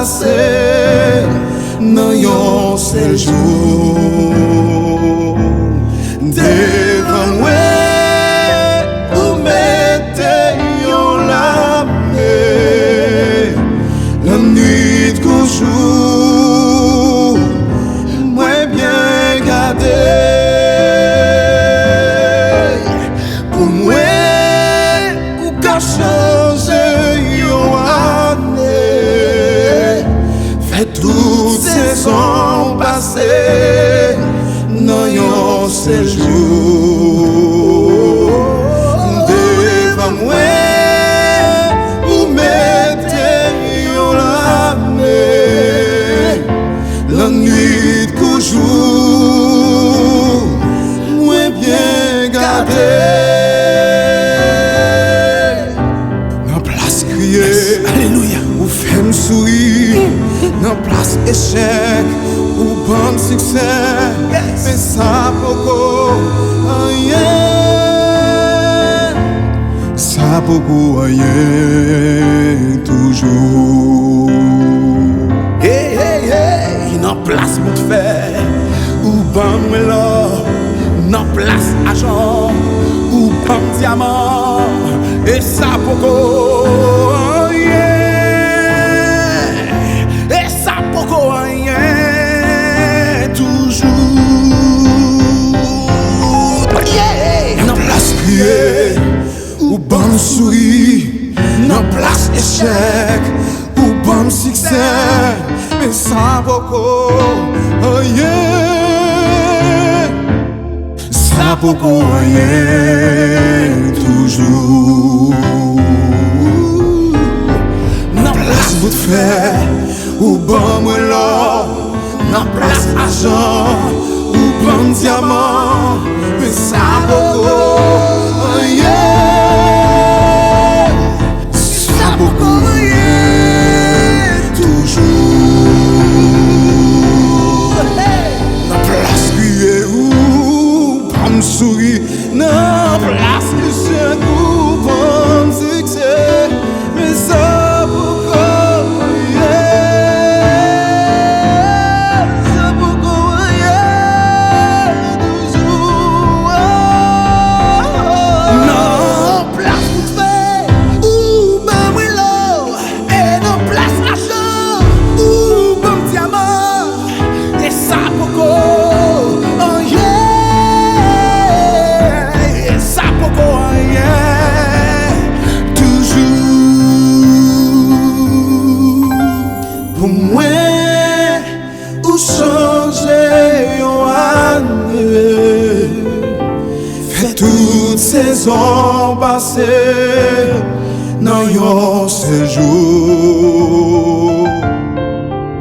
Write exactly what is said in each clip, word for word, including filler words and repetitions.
pase nan yon sèl jou. Devan mwen, ou mete yon lame. Lannwit kou jou, mwen byen gade. Pou mwen, ou ka chanje yon ane. Fè tout sezon pase nan yon sèl jou. Devan mwen, ou mete yon lame. Lannwit kou jou, mwen byen gade. Nan plas kriye, alelouya, ou fè m souri. Nan plas echèk, ou ban m siksè. Men sa poko anyen. Sa poko anyen toujou. Hey, hey, hey, nan plas bout fè, ou ban mwen lò. Nan plas ajan, ou ban m dyaman. E sa poko anyen. E sa poko anyen toujou. Yeah! Nan plas kriye, ou ban m souri. Nan plas echèk, ou ban m siksè. Men sa poko anyen. Sa poko anyen toujou. Nan plas bout fè, ou ban mwen lò. Nan plas ajan, ou ban m dyaman. Men sa poko anyen. Sa poko anyen toujou. Nan plas kriye, ou ban m souri. Nan plas kriye, ou ban m siksè. Men sa poko anyen. Sa poko anyen toujou. Nan plas bout fè, ou ban mwen lò. E nan plas ajan, ou ban m dyaman. E sa poko anyen. E sa poko anyen toujou. Pou mwen, ou chanje yon ane. Fè tout sezon pase nan yon sèl jou.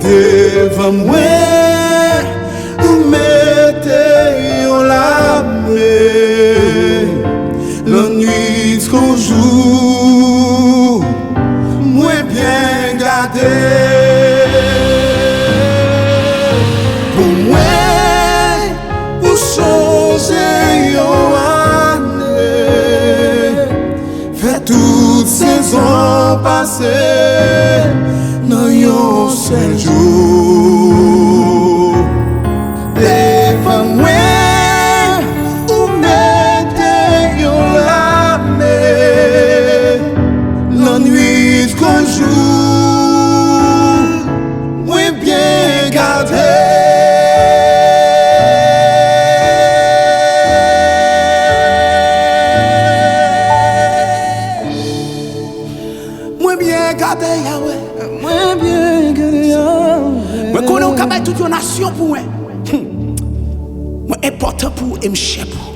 Devan mwen, ou mete yon lame. Lannwit kou jou, mwen byen gade. Pou mwen, ou chanje yon ane. Fè tout sezon pase nan yon sèl jou. Devan mwen, ou mete yon lame. Lannwit kou jou, mwen byen gade. Mwen byen gade, Yahweh. Mwen byen gade, Yahweh. Mwen konnen ou ka bay tout yon nasyon pou mwen. Hmm. Mwen enpòtan pou ou e m chè pou ou.